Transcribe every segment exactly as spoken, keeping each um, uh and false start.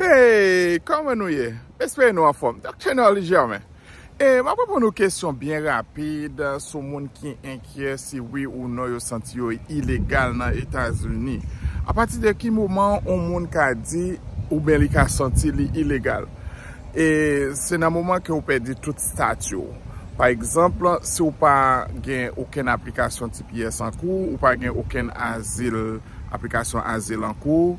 Hey, kòman nou ye? M espere nou anfòm. Doktè Norly Germain. E m ap reponn yon kesyon byen rapid sou moun ki enkyè si wi ou non yo santi yo ilegal nan Etazini. Apati de ki moman yon moun ka di oubyen li ka santi li ilegal? E se nan moman ke ou pèdi tout stati w. Pa egzanp, si w pa gen okenn aplikasyon T P S an kou, ou pa gen okenn azil, aplikasyon azil an kou,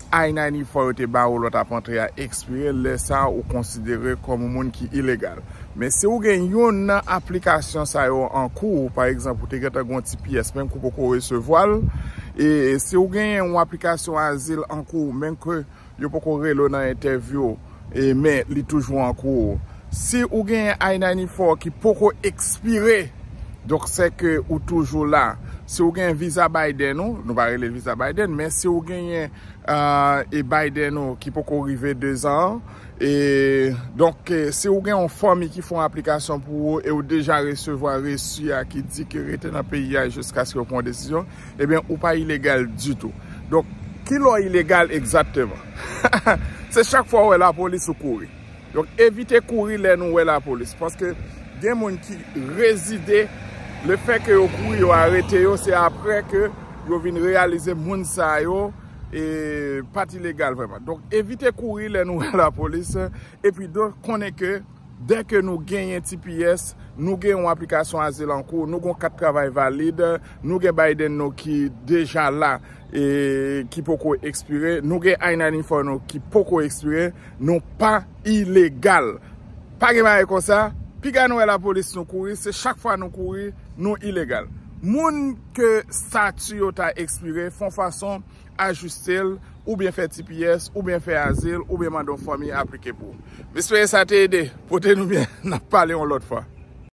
I ninety-four yo te ba ou lòt ap antre a ekspire, lè sa a ou konsidere kòm yon moun ki ilegal. Men si ou gen youn nan aplikasyon sa yo an kou, pa egzanp, ou te gentan gen yon T P S, menm ke ou poko resevwa l, e si ou gen yon aplikasyon azil an kou, menm ke yo poko rele w nan entèvyou, e, men li toujou an kou. Si ou gen I ninety-four ki poko ekspire, donk se ke ou toujou la. Si ou gen viza Biden ou, nou pa rele l viza Biden, men si ou genyen, ah, e Biden ou ki poko rive dezan an, e donk, e, si ou gen yon fanmi ki fè yon aplikasyon pou ou e ou deja resevwa resi a ki di ke rete nan peyi a jiskaske yo pran yon desizyon, ebyen, ou pa ilegal ditou. Donk, ki lè w ilegal egzakteman? Se chak fwa w wè lapolis ou kouri. Donk, evite kouri lè nou wè lapolis. Paske gen moun ki rezide, lefètke yo kouri, yo arete yo, se apre ke yo vin reyalize moun sa yo, e, pa t ilegal vrèman. Donk, evite kouri lè nou wè lapolis. Epi donk, konnen ke dèke nou genyen T P S, nou gen yon aplikasyon azil an kou, nou gen yon kat travay valid, nou gen Biden nou ki deja la, e ki poko ekspire, nou gen I ninety-four nou ki poko ekspire, nou pa ilegal. Pa gen bagay konsa, piga nou wè lapolis nou kouri, se chak fwa nou kouri, nou ilegal. Moun ke stati yo ta ekspire, fè yon fason ajiste l, oubyen fè T P S, oubyen fè azil, oubyen mande yon fanmi aplike pou ou. M espere sa te ede. Pote nou byen, n ap pale yon lòt fwa.